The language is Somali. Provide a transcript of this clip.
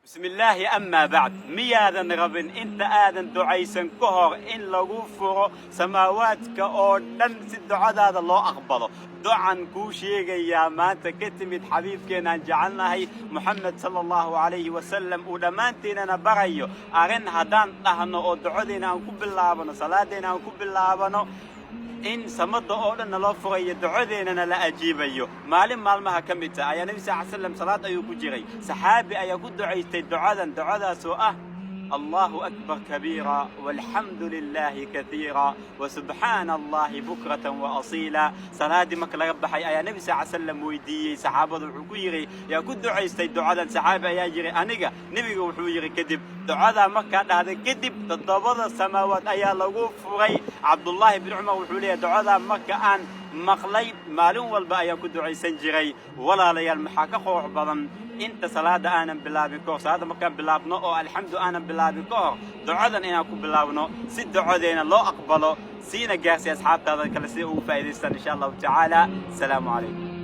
Bismillaahi, amaa bacd. Miyaadan rabin inta aadan ducaysan ka hor in lagu furo samaawaadka oo dhan si ducadaada loo aqbalo? Ducan kuu sheegayaa maanta ka timid xabiibkeenaan jecelnahay, Moxamed sala Allahu calayhi wasalam, uu dhammaanteennana barayo arrin haddaan dhahno oo ducadeena aan ku bilaabano, salaadeena aan ku bilaabano, in samada oo dhan naloo furayo, ducadeennana la ajiibayo. Maalin maalmaha ka mid ta ayaa Nebi sal ly slam salaad ayuu ku jiray. Saxaabi ayaa ku ducaystay ducadan, ducadaasoo ah: "Allahu akbar kabiira, walxamdu lilaahi kaiira, wasubxaana Allahi bukratan waasiila." Salaaddii marka laga baxay ayaa Nebi sal ly slam weydiiyey saxaabada. Wuxuu ku yidhi: "Yaa ku ducaystay ducadan?" Saxaabi ayaa yidhi: "Aniga." Nebiga wuxuu yidhi kadib: "Ducadaa markaa dhahday kadib, toddobada samaawaad ayaa lagu furay." Cabdullaahi bin Cumar wuxuu leeyahay: "Ducadaa marka aan maqlay, maalin walba ayaan ku ducaysan jiray." Walaalayaal, maxaa ka qurux badan inta salaada aanan bilaabin kahor, salaadda markaan bilaabno oo alxamdu aanan bilaabin ka hor, ducadan inaan ku bilaabno si ducadeena loo aqbalo? Siina gaarsiy asxaabtaada kale si ugu faa'idaystaan, insha Allahu tacaala. Asalaamu calaykum.